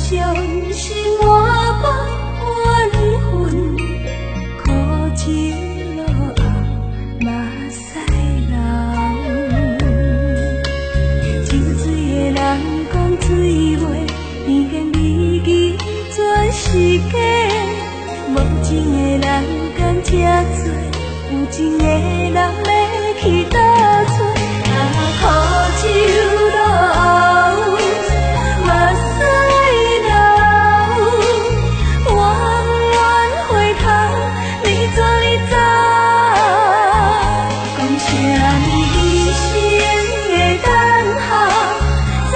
相信满腹怨恨，苦酒落后目屎流。酒醉的人講醉話，甜言蜜語全是假。無情的人間這多，有情的人欲去佗找？啊，苦酒落後，目屎流。我不願回頭，你怎會知？講啥物一生的等候，做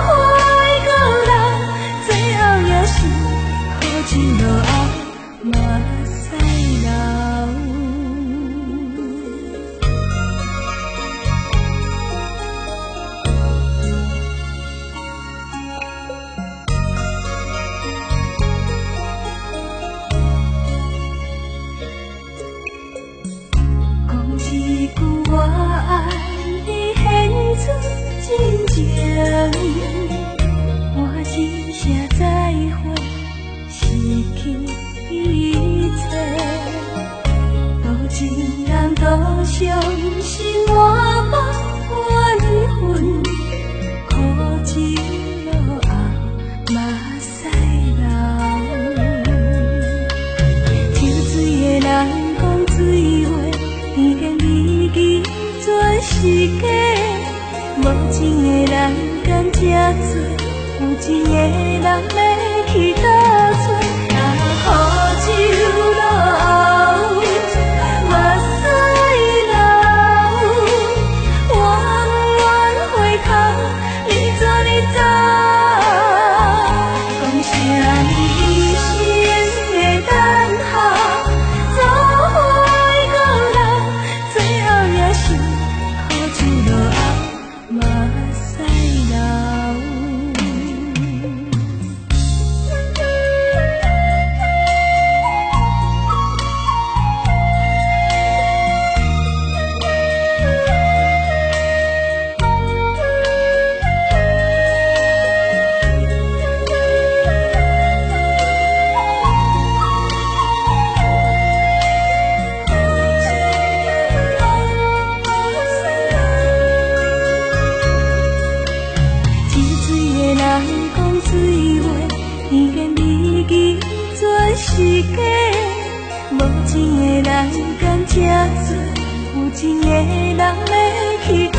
伙的孤人，最後也是苦酒落後，目屎流。講一句我愛你，獻出真情，換一聲再會，失去一切。多情人多相信滿腹怨恨，苦酒落後目屎流。酒醉的人講醉話，甜言蜜語全是假。無情的人間這多，有情的人欲去佗找？啊，苦酒落後，目屎流。我不願回頭，你怎會知？講啥物一生的等候，做伙的孤人，最後也是苦酒落後，目屎流。酒醉的人講醉話，甜言蜜語全是假。無情的人間這多，有情的人欲去佗？